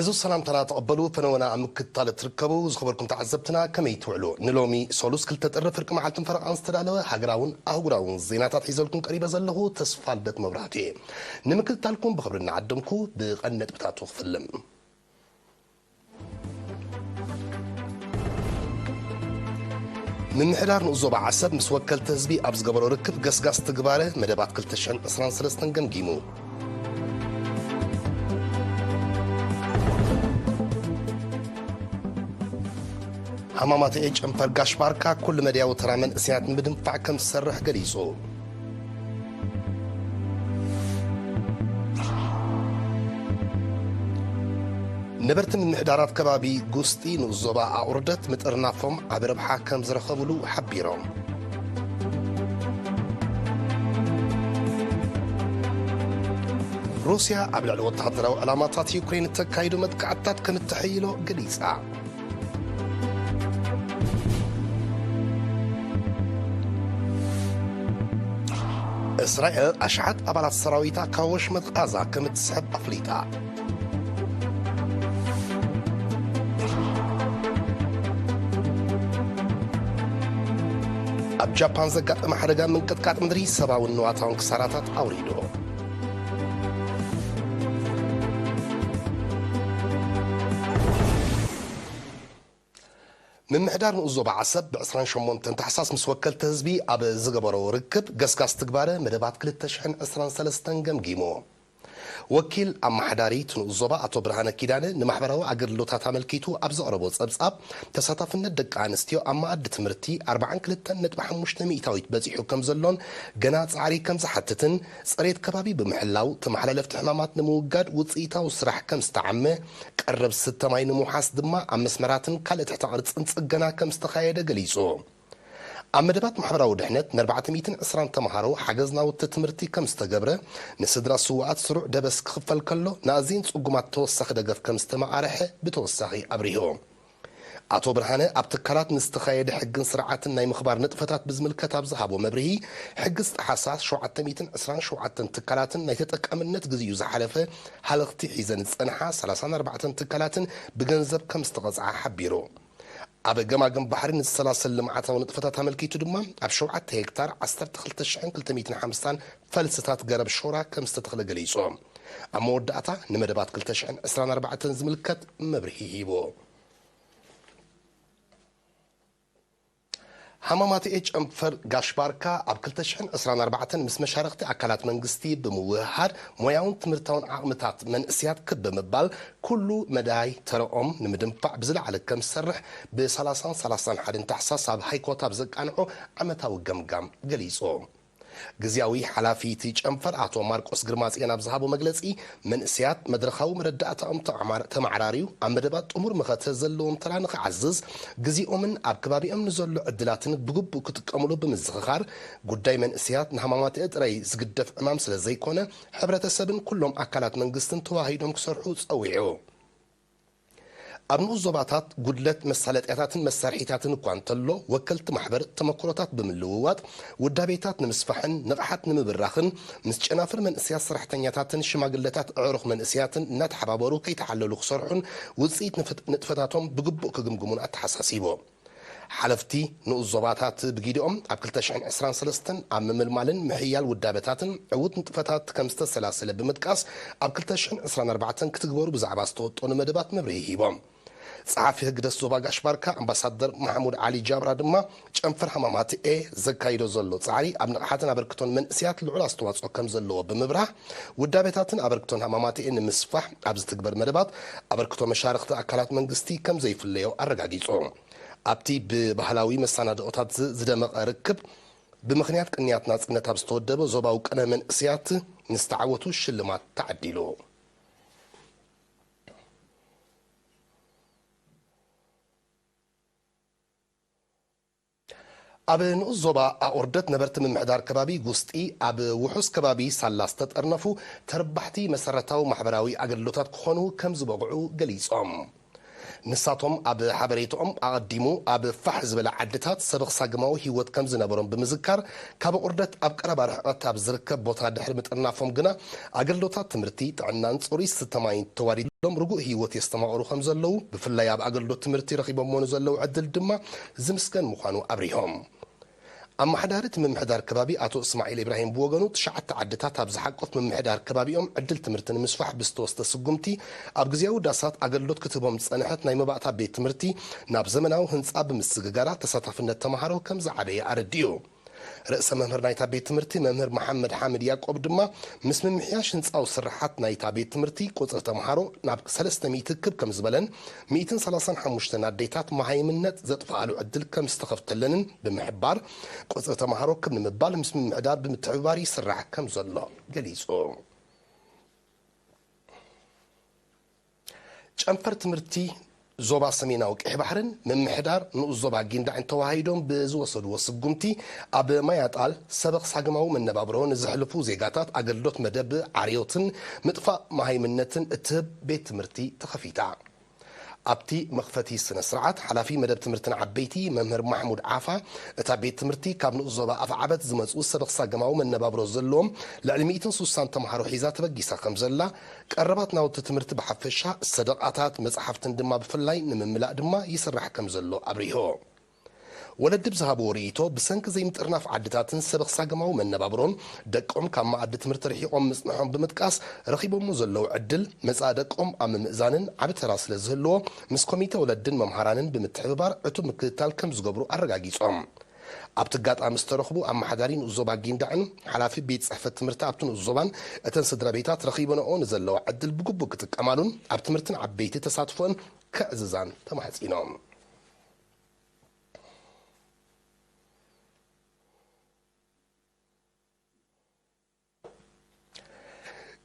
እዚ ሰላምታና ተቐበሉ። ፈነወና ኣብ ምክትታል እትርከቡ ዝኸበርኩም ተዓዘብትና ከመይ ትውዕሉ? ንሎሚ ሰሉስ ክልተ ጥሪ ፍርቂ መዓልትን ፈረቓን ዝተዳለወ ሃገራውን ኣህጉራውን ዜናታት ሒዘልኩም ቀሪበ ዘለኹ ተስፋ ልደት መብራህቱ እየ። ንምክትታልኩም ብኽብሪ እናዓደምኩ ብቐንዲ ነጥብታቱ ክፍልም። ምምሕዳር ንኡስ ዞባ ዓሰብ ምስ ወከልቲ ህዝቢ ኣብ ዝገበሮ ርክብ ገስጋስ ትግባረ መደባት ክልተ ሽሕን ዕስራን ሰለስተን ገምጊሙ። ሃማማተኤ ጨንፈር ጋሽ ባርካ ኩሉ መድያዊ ተራ መንእሰያት ንምድንፋዕ ከም ዝሰርሕ ገሊጹ። ነበርቲ ምምሕዳራት ከባቢ ጉስጢ ንኡስ ዞባ ኣቑርደት ምጥርናፎም ዓቢ ረብሓ ከም ዝረኸብሉ ሓቢሮም። ሩስያ ኣብ ልዕሊ ወተሃደራዊ ዕላማታት ዩክሬን እተካይዶ መጥቃዕትታት ከም እተሐይሎ ገሊጻ። እስራኤል ኣሽሓት ኣባላት ሰራዊታ ካብ ወሽመጥ ቓዛ ከም እትስሕብ ኣፍሊጣ። ኣብ ጃፓን ዘጋጠመ ሓደጋ ምንቅጥቃጥ ምድሪ ሰብኣውን ንዋታውን ክሳራታት ኣውሪዱ። ምምሕዳር ንኡስ ዞባ ዓሰብ ብ ዕስራን ሸሞንተን ታሕሳስ ምስ ወከልቲ ህዝቢ ኣብ ዝገበሮ ርክብ ገስጋስ ትግባረ መደባት ክልተ ሽሕን ዕስራን ሰለስተን ገምጊሙ። ወኪል ኣመሓዳሪ እቲ ንኡስ ዞባ ኣቶ ብርሃነ ኪዳነ ንማሕበራዊ ኣገልግሎታት ኣመልኪቱ ኣብ ዘቕረቦ ጸብጻብ፣ ተሳታፍነት ደቂ ኣንስትዮ ኣብ መኣዲ ትምህርቲ ኣርባዓን ክልተን ነጥቢ ሓሙሽተ ሚእታዊት በጺሑ ከም ዘሎን ገና ጻዕሪ ከም ዝሓትትን፣ ጽሬት ከባቢ ብምሕላው ተመሓላለፍቲ ሕማማት ንምውጋድ ውጽኢታዊ ስራሕ ከም ዝተዓመ፣ ቀረብ ዝስተ ማይ ንምውሓስ ድማ ኣብ መስመራትን ካልእ ትሕተ ቅርጽን ጽገና ከም ዝተኻየደ ገሊጹ። ኣብ መደባት ማሕበራዊ ድሕነት ንኣርባዕተ ሚእትን ዕስራን ተምሃሮ ሓገዝ ናውቲ ትምህርቲ ከም ዝተገብረ፣ ንስድራ ስዉኣት ስሩዕ ደበስ ክኽፈል ከሎ፣ ንኣዝየን ጽጉማት ተወሳኺ ደገፍ ከም ዝተመቓርሐ ብተወሳኺ ኣብሪሁ። ኣቶ ብርሃነ ኣብ ትካላት ንዝተኻየደ ሕግን ስርዓትን ናይ ምኽባር ንጥፈታት ብዝምልከት ኣብ ዝሃቦ መብርሂ፣ ሕጊ ዝጠሓሳ ሸውዓተ ሚእትን ዕስራን ሸውዓተን ትካላትን ናይ ተጠቃምነት ግዜኡ ዝሓለፈ ሃለኽቲ ሒዘን ዝጸንሓ ሰላሳን ኣርባዕተን ትካላትን ብገንዘብ ከም ዝተቐጽዓ ሓቢሩ። ኣብ ገማግም ባሕሪ ንዝሰላሰል ልምዓታዊ ንጥፈታት ኣመልኪቱ ድማ፣ ኣብ ሸውዓተ ሄክታር ዓሰርተ ክልተ ሽሕን ክልተ ሚእትን ሓምሳን ፈልስታት ገረብ ሾራ ከም ዝተተኽለ ገሊጹ። ኣብ መወዳእታ ንመደባት ክልተ ሽሕን ዕስራን ኣርባዕተን ዝምልከት መብርሂ ሂቡ። ሃማማተኤ ጨንፈር ጋሽ ባርካ ኣብ ክልተ ሽሕን ዕስራን ኣርባዕተን ምስ መሻርኽቲ ኣካላት መንግስቲ ብምውህሃድ ሞያውን ትምህርታውን ዓቕምታት መንእስያት ክብ ብምባል ኩሉ መዳይ ተረኦም ንምድንፋዕ ብዝለዓለ ከም ዝሰርሕ ብ ሰላሳን ሰላሳን ሓደን ታሕሳስ ኣብ ሃይኮታ ኣብ ዘቃንዖ ዓመታዊ ገምጋም ገሊጹ። ግዝያዊ ሓላፊ እቲ ጨንፈር ኣቶ ማርቆስ ግርማጽዮን ኣብ ዝሃቦ መግለጺ፣ መንእሰያት መድረኻዊ መረዳእታኦም ተማዕራርዩ ኣብ መደባት ጥሙር መኸተ ዘለዎም ተራ ንኽዓዝዝ፣ ግዜኦምን ኣብ ከባቢኦም ንዘሎ ዕድላትን ብግቡእ ክጥቀምሉ ብምዝኽኻር፣ ጉዳይ መንእሰያት ንሃማማተኤ ጥራይ ዝግደፍ ዕማም ስለ ዘይኮነ፣ ሕብረተሰብን ኩሎም ኣካላት መንግስትን ተዋሂዶም ክሰርሑ ጸዊዑ። ኣብ ንኡስ ዞባታት ጉድለት መሳለጥያታትን መሳርሒታትን እኳ እንተሎ፣ ወከልቲ ማሕበር ተመክሮታት ብምልውዋጥ፣ ውዳቤታት ንምስፋሕን ንቕሓት ንምብራኽን፣ ምስ ጨናፍር መንእሰያት ሰራሕተኛታትን ሽማግለታት ኣዕሩኽ መንእሰያትን እናተሓባበሩ ከይተሓለሉ ክሰርሑን ውጽኢት ንጥፈታቶም ብግቡእ ክግምግሙን ኣተሓሳሲቡ። ሓለፍቲ ንኡስ ዞባታት ብጊዲኦም ኣብ ክልተ ሽሕን ዕስራን ሰለስተን ኣብ ምምልማልን ምሕያል ውዳበታትን ዕዉት ንጥፈታት ከም ዝተሰላሰለ ብምጥቃስ፣ ኣብ ክልተ ሽሕን ዕስራን ኣርባዕተን ክትግበሩ ብዛዕባ ዝተወጠኑ መደባት መብርሂ ሂቦም። ጸሓፊ ህግደፍ ዞባ ጋሽ ባርካ ኣምባሳደር ማሕሙድ ዓሊ ጃብራ ድማ፣ ጨንፈር ሃማማትኤ ዘካይዶ ዘሎ ጻዕሪ ኣብ ንቕሓትን ኣበርክቶን መንእስያት ልዑል ኣስተዋጽኦ ከም ዘለዎ ብምብራህ፣ ውዳቤታትን ኣበርክቶን ሃማማትኤ ንምስፋሕ ኣብ ዝትግበር መደባት ኣበርክቶ መሻርኽቲ ኣካላት መንግስቲ ከም ዘይፍለዮ ኣረጋጊጹ። ኣብቲ ብባህላዊ መሰናድኦታት ዝ-፣ ዝደመቐ ርክብ፣ ብምኽንያት ቅንያት ናጽነት ኣብ ዝተወደበ ዞባዊ ቅነ መንእስያት ንዝተዓወቱ ሽልማት ተዓዲሉ። ኣብ ንኡስ ዞባ ኣቑርደት ነበርቲ ምምሕዳር ከባቢ ጉስጢ ኣብ ውሑስ ከባቢ ሳላ ዝተጠርነፉ ተረባሕቲ መሰረታዊ ማሕበራዊ ኣገልግሎታት ክኾኑ ከም ዝበቕዑ ገሊጾም። ንሳቶም ኣብ ሓበሬታኦም ኣቐዲሙ ኣብ ፋሕ ዝበለ ዓድታት ሰበኽ ሳግማዊ ህይወት ከም ዝነበሮም ብምዝካር፣ ካብ ቁርደት ኣብ ቀረባ ርሕቐት ኣብ ዝርከብ ቦታ ድሕሪ ምጥርናፎም ግና ኣገልግሎታት ትምህርቲ፣ ጥዕናን ጽሩይ ዝስተ ማይን ተዋዲዶም ርጉእ ህይወት የስተማቕሩ ከም ዘለዉ፣ ብፍላይ ኣብ ኣገልግሎት ትምህርቲ ረኺቦምዎ ንዘለዉ ዕድል ድማ ዝምስገን ምዃኑ ኣብሪሆም። ኣመሓዳሪ እቲ ምምሕዳር ከባቢ ኣቶ እስማዒል ኢብራሂም ብወገኑ፣ ትሽዓተ ዓድታት ኣብ ዝሓቆፍ ምምሕዳር ከባቢኦም ዕድል ትምህርቲ ንምስፋሕ ብዝተወስደ ስጉምቲ፣ ኣብ ግዜያዊ ዳሳት ኣገልግሎት ክትህቦም ዝጸንሐት ናይ መባእታ ቤት ትምህርቲ ናብ ዘመናዊ ህንጻ ብምስግጋራ ተሳታፍነት ተማሃሮ ከም ዝዓበየ ኣረዲኡ። ርእሰ መምህር ናይታ ቤት ትምህርቲ መምህር መሓመድ ሓምድ ያዕቆብ ድማ፣ ምስ ምምሕያሽ ህንጻዊ ስርሓት ናይታ ቤት ትምህርቲ ቁጽሪ ተማሃሮ ናብ ሰለስተ ሚእቲ ክብ ከም ዝበለን፣ ሚእትን ሰላሳን ሓሙሽተን ኣዴታት መሃይምነት ዘጥፍኣሉ ዕድል ከም ዝተኸፍተለንን ብምሕባር፣ ቁጽሪ ተማሃሮ ክብ ንምባል ምስ ምምሕዳር ብምትሕብባር ይስራሕ ከም ዘሎ ገሊጹ። ጨንፈር ትምህርቲ ዞባ ሰሜናዊ ቀይሕ ባሕርን ምምሕዳር ንኡስ ዞባ ጊንዳዕን ተዋሃሂዶም ብዝወሰድዎ ስጉምቲ፣ ኣብ ማያጣል ሰበኽ ሳግማዊ መነባብሮ ንዘሕልፉ ዜጋታት ኣገልግሎት መደብ ዓርዮትን ምጥፋእ መሃይምነትን እትህብ ቤት ትምህርቲ ተኸፊታ። ኣብቲ መኽፈቲ ስነ ስርዓት፣ ሓላፊ መደብ ትምህርትን ዓበይቲ መምህር ማሕሙድ ዓፋ፣ እታ ቤት ትምህርቲ ካብ ንኡስ ዞባ ኣፍዓበት ዝመጹ ሰበኽ ሳግማዊ መነባብሮ ዘለዎም ልዕሊ ሚእትን ሱሳን ተምሃሮ ሒዛ ተበጊሳ ከም ዘላ፣ ቀረባት ናውቲ ትምህርቲ ብሓፈሻ፣ ሰደቓታት፣ መጽሓፍትን ድማ ብፍላይ ንምምላእ ድማ ይስራሕ ከም ዘሎ ኣብሪሆ። ወለዲ ብዝሃብዎ ርእይቶ፣ ብሰንኪ ዘይምጥርናፍ ዓድታትን ሰበኽ ሳግማዊ መነባብሮን ደቆም ካብ መኣዲ ትምህርቲ ርሒቖም ምጽንሖም ብምጥቃስ፣ ረኺቦሞ ዘለዉ ዕድል መጻኢ ደቆም ኣብ ምምእዛንን ዓቢ ተራ ስለ ዝህልዎ፣ ምስ ኮሚተ ወለድን መምሃራንን ብምትሕብባር ዕቱብ ምክትታል ከም ዝገብሩ ኣረጋጊጾም። ኣብቲ ኣጋጣሚ ዝተረኽቡ ኣመሓዳሪ ንኡስ ዞባ ጊንዳዕን ሓላፊ ቤት ጽሕፈት ትምህርቲ ኣብቲ ንኡስ ዞባን፣ እተን ስድራ ቤታት ረኺበንኦ ንዘለዋ ዕድል ብግቡእ ክጥቀማሉን ኣብ ትምህርትን ዓበይቲ ተሳትፎን ከዕዝዛን ተማሕጺኖም።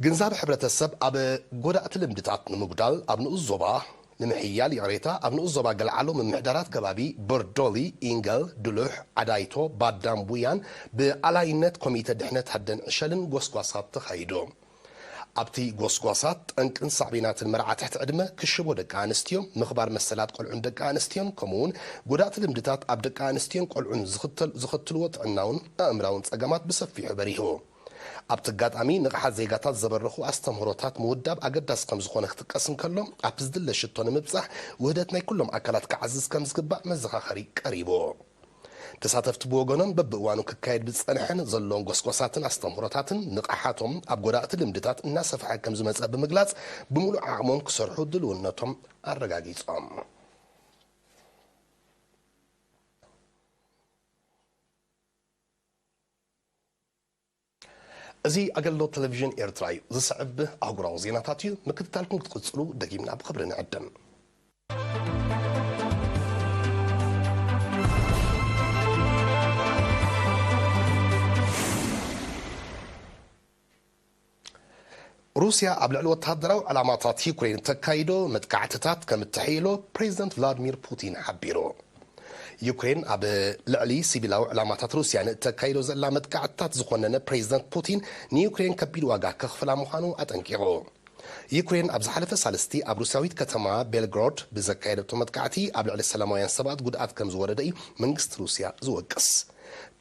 ግንዛብ ሕብረተሰብ ኣብ ጎዳእቲ ልምድታት ንምጉዳል ኣብ ንኡስ ዞባ ንምሕያል፣ ይቕሬታ፣ ኣብ ንኡስ ዞባ ገልዓሎ ምምሕዳራት ከባቢ በርዶሊ፣ ኢንገል፣ ድሉሕ፣ ዓዳይቶ፣ ባዳም፣ ቡያን ብኣላይነት ኮሚተ ድሕነት ሃደን ዕሸልን ጎስጓሳት ተኻይዱ። ኣብቲ ጎስጓሳት፣ ጠንቅን ሳዕቤናትን መርዓ ትሕቲ ዕድመ፣ ክሽቦ ደቂ ኣንስትዮ፣ ምኽባር መሰላት ቆልዑን ደቂ ኣንስትዮን፣ ከምኡውን ጎዳእቲ ልምድታት ኣብ ደቂ ኣንስትዮን ቆልዑን ዝኽተል-፣ ዝኸትልዎ ጥዕናውን ኣእምራውን ጸገማት ብሰፊሑ በሪሁ። ኣብቲ ኣጋጣሚ፣ ንቕሓት ዜጋታት ዘበረኹ ኣስተምህሮታት ምውዳብ ኣገዳሲ ከም ዝኾነ ክጥቀስ እንከሎ፣ ኣብቲ ዝድለ ሽቶ ንምብጻሕ ውህደት ናይ ኩሎም ኣካላት ክዓዝዝ ከም ዝግባእ መዘኻኸሪ ቀሪቡ። ተሳተፍቲ ብወገኖም፣ በብእዋኑ ክካየድ ብዝጸንሐን ዘሎን ጎስጓሳትን ኣስተምህሮታትን ንቕሓቶም ኣብ ጎዳእቲ ልምድታት እናሰፍሐ ከም ዝመጸ ብምግላጽ፣ ብምሉእ ዓቕሞም ክሰርሑ ድልውነቶም ኣረጋጊጾም። እዚ ኣገልግሎት ቴሌቪዥን ኤርትራ እዩ። ዝስዕብ ኣህጉራዊ ዜናታት እዩ። ምክትታልኩም ክትቅጽሉ ደጊምና ብኽብሪ ንዕድም። ሩስያ ኣብ ልዕሊ ወተሃደራዊ ዕላማታት ዩክሬን እተካይዶ መጥቃዕትታት ከም እተሕይሎ ፕሬዚደንት ቭላድሚር ፑቲን ሓቢሩ። ዩክሬን ኣብ ልዕሊ ሲቪላዊ ዕላማታት ሩስያ ንእተካይዶ ዘላ መጥቃዕትታት ዝኾነነ ፕሬዚደንት ፑቲን፣ ንዩክሬን ከቢድ ዋጋ ከኽፍላ ምዃኑ ኣጠንቂቑ። ዩክሬን ኣብ ዝሓለፈ ሳልስቲ ኣብ ሩስያዊት ከተማ ቤልግሮድ ብዘካየደቶ መጥቃዕቲ ኣብ ልዕሊ ሰላማውያን ሰባት ጉድኣት ከም ዝወረደ እዩ መንግስቲ ሩስያ ዝወቅስ።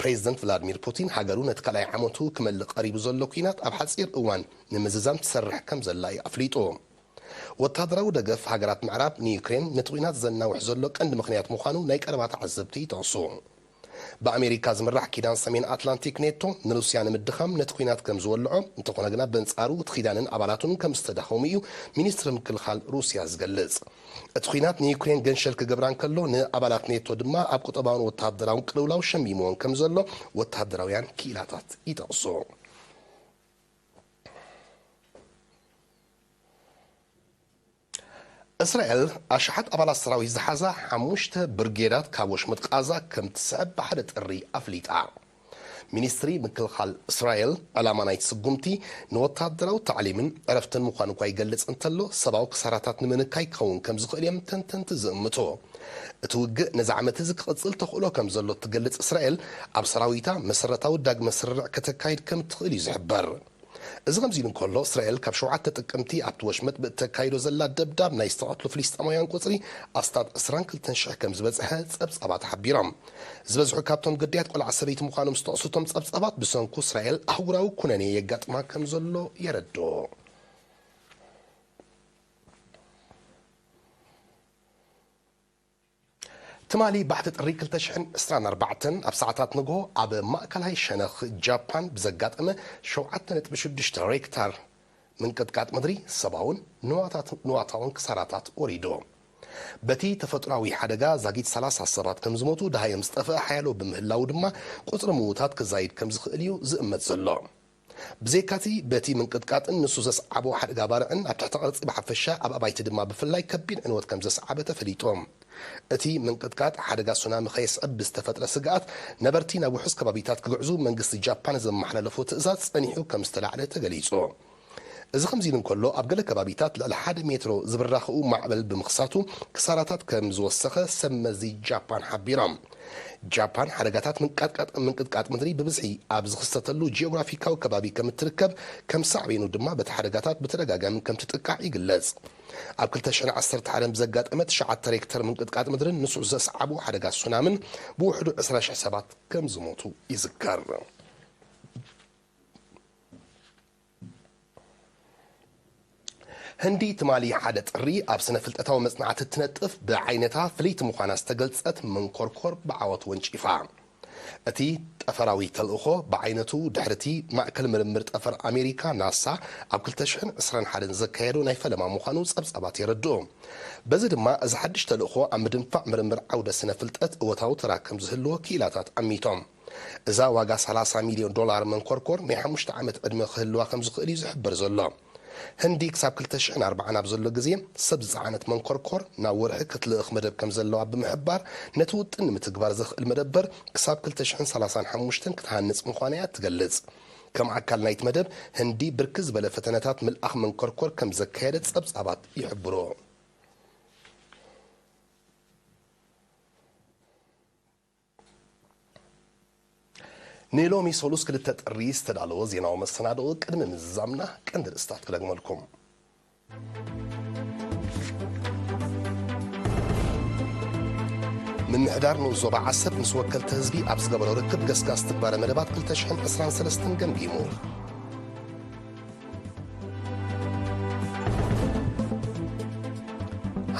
ፕሬዚደንት ቭላድሚር ፑቲን፣ ሃገሩ ነቲ ካልኣይ ዓመቱ ክመልእ ቀሪቡ ዘሎ ኲናት ኣብ ሓጺር እዋን ንምዝዛም ትሰርሕ ከም ዘላ እዩ ኣፍሊጡ። ወተሃደራዊ ደገፍ ሃገራት ምዕራብ ንዩክሬን ነቲ ኲናት ዘናውሕ ዘሎ ቀንዲ ምኽንያት ምዃኑ ናይ ቀረባ ተዓዘብቲ ይጠቕሱ። ብኣሜሪካ ዝምራሕ ኪዳን ሰሜን ኣትላንቲክ ኔቶ ንሩስያ ንምድኻም ነቲ ኲናት ከም ዝወልዖ፣ እንተኾነ ግና በንጻሩ እቲ ኪዳንን ኣባላቱን ከም ዝተዳኸሙ እዩ ሚኒስትሪ ምክልኻል ሩስያ ዝገልጽ። እቲ ኲናት ንዩክሬን ገንሸል ክገብራ እንከሎ፣ ንኣባላት ኔቶ ድማ ኣብ ቁጠባውን ወተሃደራውን ቅልውላው ሸሚምዎን ከም ዘሎ ወተሃደራውያን ክኢላታት ይጠቕሱ። እስራኤል ኣሽሓት ኣባላት ሰራዊት ዝሓዛ ሓሙሽተ ብርጌዳት ካብ ወሽመጥ ቃዛ ከም ትስዕብ ብሓደ ጥሪ ኣፍሊጣ። ሚኒስትሪ ምክልኻል እስራኤል፣ ዕላማ ናይቲ ስጉምቲ ንወተሃደራዊ ታዕሊምን ዕረፍትን ምዃኑ እኳ ይገልጽ እንተሎ፣ ሰብኣዊ ክሳራታት ንምንካይ ክኸውን ከም ዝኽእል እዮም ተንተንቲ ዝእምቱ። እቲ ውግእ ነዚ ዓመት እዚ ክቕጽል ተኽእሎ ከም ዘሎ እትገልጽ እስራኤል፣ ኣብ ሰራዊታ መሰረታዊ ዳግመ ስርርዕ ከተካይድ ከም እትኽእል እዩ ዝሕበር። እዚ ከምዚ ኢሉ እንከሎ፣ እስራኤል ካብ ሸውዓተ ጥቅምቲ ኣብቲ ወሽመጥ ብእተካይዶ ዘላ ደብዳብ ናይ ዝተቐትሉ ፍልስጤማውያን ቁጽሪ ኣስታት ዕስራን ክልተን ሽሕ ከም ዝበጽሐ ጸብጻባት ሓቢሮም። ዝበዝሑ ካብቶም ግዳያት ቆልዓ ሰበይቲ ምዃኖም ዝተቕሱ እቶም ጸብጻባት፣ ብሰንኩ እስራኤል ኣህጉራዊ ኩነኔ የጋጥማ ከም ዘሎ የረድኦ። ትማሊ ባሕቲ ጥሪ ክልተ ሽሕን ዕስራን ኣርባዕተን ኣብ ሰዓታት ንግሆ ኣብ ማእከላይ ሸነኽ ጃፓን ብዘጋጠመ ሸውዓተ ነጥቢ ሽዱሽተ ሬክታር ምንቅጥቃጥ ምድሪ ሰብኣውን ንዋታት-፣ ንዋታውን ክሳራታት ወሪዱ። በቲ ተፈጥሮኣዊ ሓደጋ ዛጊት ሰላሳ ሰባት ከም ዝሞቱ፣ ደሃዮም ዝጠፍአ ሓያሎ ብምህላዉ ድማ፣ ቁጽሪ ምዉታት ክዛይድ ከም ዝኽእል እዩ ዝእመት ዘሎ። ብዘይካቲ፣ በቲ ምንቅጥቃጥን ንሱ ዘስዓቦ ሓደጋ ባርዕን ኣብ ትሕቲ ቅርጺ ብሓፈሻ፣ ኣብ ኣባይቲ ድማ ብፍላይ ከቢድ ዕንወት ከም ዘስዓበ ተፈሊጡ። እቲ ምንቅጥቃጥ ሓደጋ ሱናሚ ከየስዕብ ብዝተፈጥረ ስግኣት፣ ነበርቲ ናብ ውሑስ ከባቢታት ክግዕዙ መንግስቲ ጃፓን ዘመሓላለፎ ትእዛዝ ጸኒሑ ከም ዝተላዕለ ተገሊጹ። እዚ ከምዚ ኢሉ እንከሎ፣ ኣብ ገለ ከባቢታት ልዕሊ ሓደ ሜትሮ ዝብራኸኡ ማዕበል ብምኽሳቱ ክሳራታት ከም ዝወሰኸ ሰብ መዚ ጃፓን ሓቢሮም። ጃፓን ሓደጋታት ምንቃጥቃጥ-፣ ምንቅጥቃጥ ምድሪ ብብዝሒ ኣብ ዝኽሰተሉ ጂኦግራፊካዊ ከባቢ ከም እትርከብ፣ ከም ሳዕቤኑ ድማ በቲ ሓደጋታት ብተደጋጋሚ ከም ትጥቃዕ ይግለጽ። ኣብ ክልተ ሽሕን ዓሰርተ ሓደን ብዘጋጠመ ትሽዓተ ሬክተር ምንቅጥቃጥ ምድርን ንሱ ዘስዓቦ ሓደጋ ሱናምን ብውሕዱ ዕስራ ሽሕ ሰባት ከም ዝሞቱ ይዝከር። ህንዲ ትማሊ ሓደ ጥሪ ኣብ ስነ ፍልጠታዊ መጽናዕቲ እትነጥፍ ብዓይነታ ፍልይቲ ምዃና ዝተገልጸት መንኮርኮር ብዓወት ወንጪፋ። እቲ ጠፈራዊ ተልእኾ ብዓይነቱ ድሕርቲ ማእከል ምርምር ጠፈር ኣሜሪካ ናሳ ኣብ ክልተ ሽሕን ዕስራን ሓደን ዘካየዶ ናይ ፈለማ ምዃኑ ጸብጻባት የረድኡ። በዚ ድማ እዚ ሓድሽ ተልእኾ ኣብ ምድንፋዕ ምርምር ዓውደ ስነ ፍልጠት እወታዊ ተራ ከም ዝህልዎ ክኢላታት ኣሚቶም። እዛ ዋጋ ሰላሳ ሚልዮን ዶላር መንኮርኮር ናይ ሓሙሽተ ዓመት ዕድመ ክህልዋ ከም ዝኽእል እዩ ዝሕበር ዘሎ። ህንዲ ክሳብ ክልተ ሽሕን ኣርባዓን ኣብ ዘሎ ግዜ ሰብ ዝጸዓነት መንኮርኮር ናብ ወርሒ ክትልእኽ መደብ ከም ዘለዋ ብምሕባር፣ ነቲ ውጥን ንምትግባር ዘኽእል መደበር ክሳብ ክልተ ሽሕን ሰላሳን ሓሙሽተን ክትሃንጽ ምዃና እያ ትገልጽ። ከም ኣካል ናይቲ መደብ፣ ህንዲ ብርክት ዝበለ ፈተነታት ምልኣኽ መንኮርኮር ከም ዘካየደት ጸብጻባት ይሕብሩ። ንሎሚ ሰሉስ ክልተ ጥሪ ዝተዳለወ ዜናዊ መሰናድኦ ቅድሚ ምዝዛምና ቀንዲ ርእስታት ክደግመልኩም። ምምሕዳር ንኡስ ዞባ ዓሰብ ምስ ወከልቲ ህዝቢ ኣብ ዝገበሮ ርክብ ገስጋስ ትግባረ መደባት ክልተ ሽሕን ዕስራን ሰለስተን ገምጊሙ።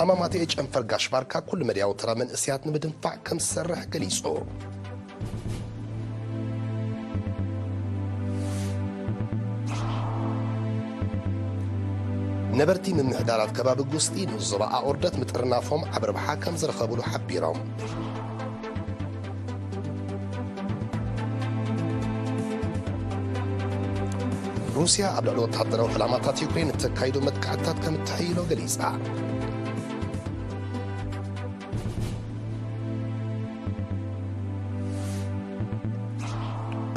ሃማማተኤ ጨንፈር ጋሽ ባርካ ኩሉ መድያዊ ተራ መንእሰያት ንምድንፋዕ ከም ዝሰርሕ ገሊጹ። ነበርቲ ምምሕዳራት ከባቢ ጉስጢ ንዞባ ኣኦርደት ምጥርናፎም ዓቢ ረብሓ ከም ዝረኸብሉ ሓቢሮም። ሩስያ ኣብ ልዕሊ ወተሃደራዊ ዕላማታት ዩክሬን እተካይዶ መጥቃዕትታት ከም እተሐይሎ ገሊጻ።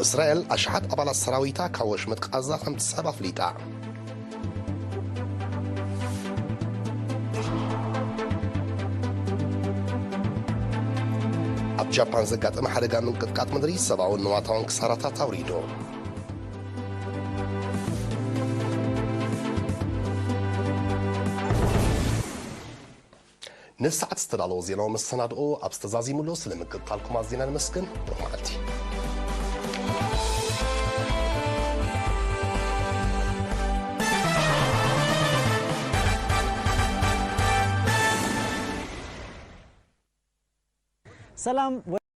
እስራኤል ኣሽሓት ኣባላት ሰራዊታ ካብ ወሽመጥ ቃዛ ከም ትስሕብ ኣፍሊጣ። ኣብ ጃፓን ዘጋጠመ ሓደጋ ምንቅጥቃጥ ምድሪ ሰብኣውን ንዋታውን ክሳራታት ኣውሪዱ። ንሰዓት ዝተዳለወ ዜናዊ መሰናድኦ ኣብ ዝተዛዚሙሉ ስለ ምክትታልኩም ኣዚና ንመስግን። ብሩኽ መዓልቲ። ሰላም።